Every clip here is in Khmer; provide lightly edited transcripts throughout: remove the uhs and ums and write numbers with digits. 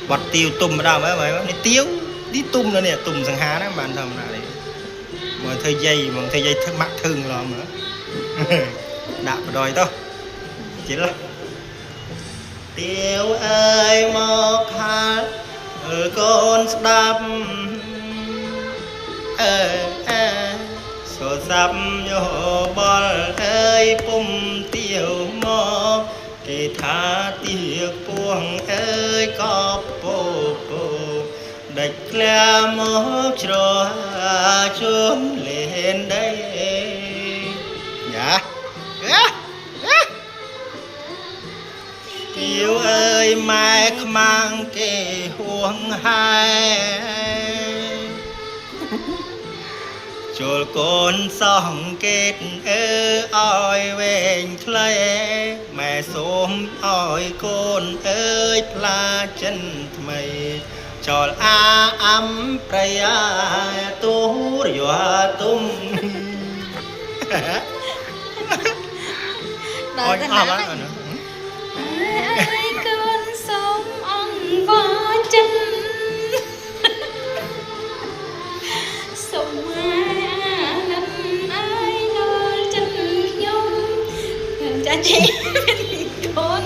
បាត់ទាវទុំម្ដងមើលមើលនេះទាវនេះទុំនៅនេះទុំសង្ហាណាបានធម្មតាទេមកធ្វើយាយមកធ្វើយាយធ្វើម៉ាក់ធឹងឡងមើលដាក់បដ ாய் ទៅជិលទាវអើយមកហាលកូនស្ដាប់អើអើសូរស័ព្ទយោបល់អើយពុំទាវមកគេថាទាពួងអើយកពោពោដាច់ក្លាមកជ្រជុំលេនដីយ៉ាទាវអើយម៉ែខ្មាំងគេហួងហែចូលកូនសងកេតអើឲ្យវែងខ្លីម៉ែសូមឲ្យកូនអើយផ្លាចិនថ្មីចោលអាអំប្រយាទូរយទុំ ដល់ទៅណា អស់ហើយ អើយកូនសូមអង្វរចិនសូមម៉ែអាណិតអើយដល់ចិនខ្ញុំខ្ញុំចាស់ជីមានកូន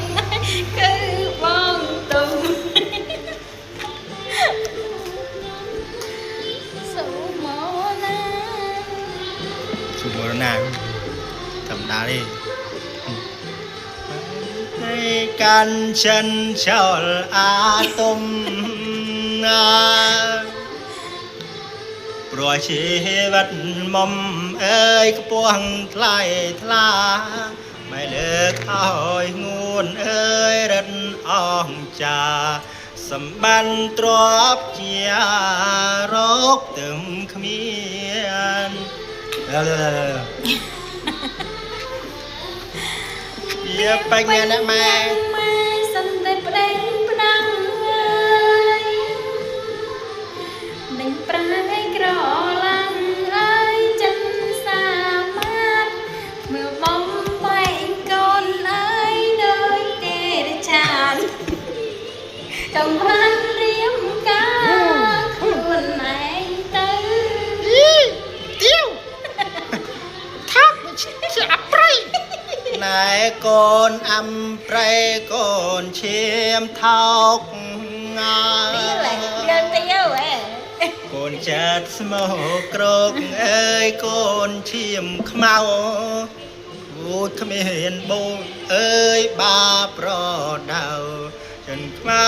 គឺបងទុំសូមមកណា សុមរណាធម្មតាទេហើយកាន់ចិនចោលអាទុំណាព្រោះជីវិតមុំអើយខ្ពស់ថ្លៃថ្លាមិនលើកឲ្យងួនអើយរិតអងចាសម្បានទ្របជារោគទឹមគ្មានយាបញ្ញាអ្នកម៉ែ ម៉ែសិនតែប្តេងផ្ដាំងអើយដេញប្រាយក្រឡាំងអើយចិនសាមាតមើលបំបែកកូនអើយដូចទេរឆានកំបានរៀមការខ្លួនឯងទៅ ទៀវថាប់ជាអប្រៃណែកូនអំប្រៃកូនឈាមថោកងា ទៀវហ៎ទៀវទៀវហ៎ កូនចិត្តស្មោក្រកអើយកូនឈាមខ្មៅអូយគ្មានបូនអើយបាប្រដៅចិនខ្មៅ